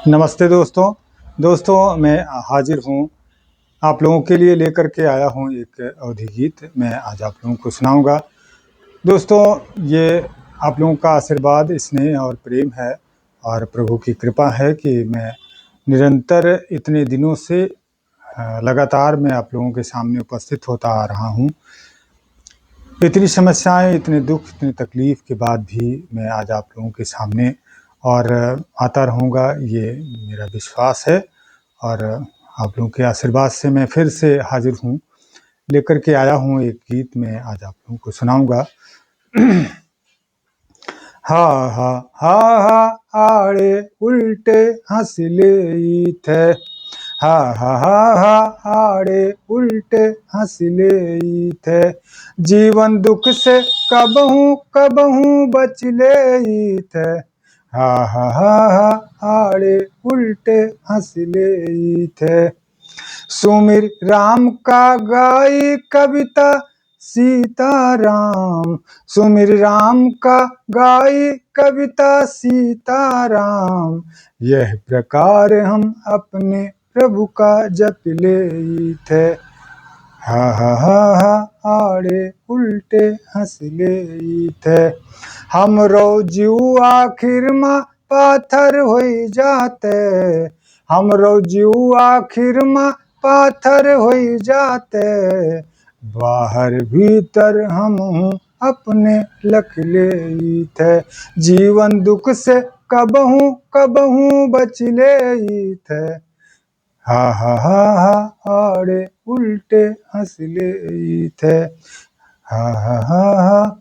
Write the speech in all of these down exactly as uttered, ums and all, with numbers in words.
नमस्ते दोस्तों। दोस्तों, मैं हाजिर हूँ, आप लोगों के लिए लेकर के आया हूँ एक अवधी गीत, मैं आज आप लोगों को सुनाऊंगा। दोस्तों, ये आप लोगों का आशीर्वाद, स्नेह और प्रेम है और प्रभु की कृपा है कि मैं निरंतर इतने दिनों से, अ, लगातार मैं आप लोगों के सामने उपस्थित होता आ रहा हूँ। इतनी समस्याएं, इतने दुख, इतनी तकलीफ के बाद भी मैं आज आप लोगों के सामने और आता रहूँगा, ये मेरा विश्वास है। और आप लोगों के आशीर्वाद से मैं फिर से हाजिर हूँ, लेकर के आया हूँ एक गीत, मैं आज आप लोगों को सुनाऊंगा। हा हा हा हा, आड़े उल्टे हँस लेइत है। हा हा हा हा, आड़े उल्टे हँस लेइत है। जीवन दुख से कबहूँ कबहूँ बच लेइत है। हा हा हा हा, आड़े उल्टे हँस लेइत है। सुमिर राम का गाई कविता सीताराम, सुमिर राम का गाई कविता सीताराम। यह प्रकार हम अपने प्रभु का जप लेइत है। हा हा हा हा, आड़े उल्टे हँस लेइत है। हमरो जीव आखिर मा पाथर होई जाते, हमरो जीव आखिर मा पाथर होई जाते। बाहर भीतर हमहूँ अपने लख लेइत है। जीवन दुख से कबहूँ कबहूँ बच लेइत है। हा हा हा हा, आड़े उल्टे हँस लेइत है। हा हा हा हा।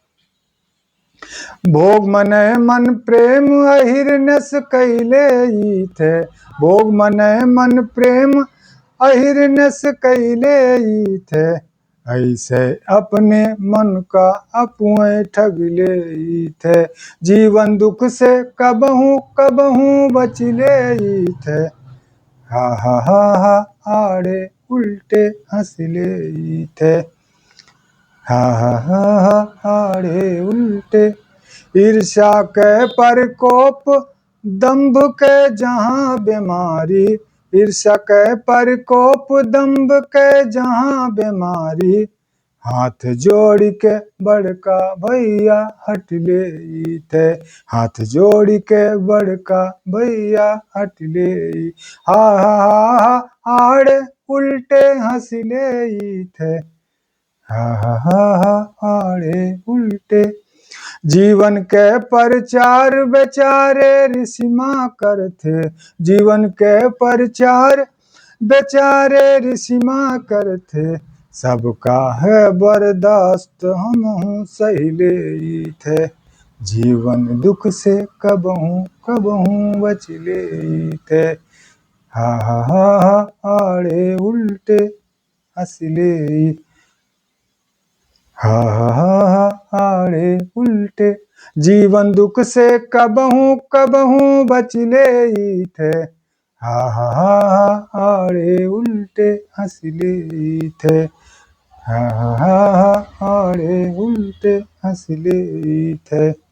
भोग मनय मन प्रेम अहिर नस कइलेइत है। भोग मनय मन प्रेम अहिर नस कइलेइत है। ऐसे अपने मन का अपुए ठग लेइत है। जीवन दुख से कबहूँ कबहूँ बच लेइत है। हा हा हा हा, आड़े उल्टे हँस लेइत है। हा हा हा हा, आड़े उल्टे। ईर्ष्या के प्रकोप, दंभ के जहाँ बीमारी, ईर्ष्या के प्रकोप, दंभ के जहाँ बीमारी। हाथ जोड़ि के बड़का भइया हट लेइत है, हाथ जोड़ि के बड़का भइया हट लेइत। हा हा हा हा, आड़े उल्टे हँस लेइत है। हा हा हा हा, आड़े उल्टे। जीवन के प्रचार बेचारे ऋषि मा करथे, जीवन के प्रचार बेचारे ऋषि मा करथे। सबका है बर्दाश्त हमहूँ सहि लेइत है। जीवन दुख से कबहूँ कबहूँ बच लेइत है। हा हा हा हा, आड़े उल्टे हँस लेइत। हा हा हा हा, आड़े उल्टे। जीवन दुख से कबहूँ कबहूँ बच लेइत है। हा हा हा हा, आड़े उल्टे हँस लेइत है। हा हा हा हा, आड़े उल्टे हँस लेइत है।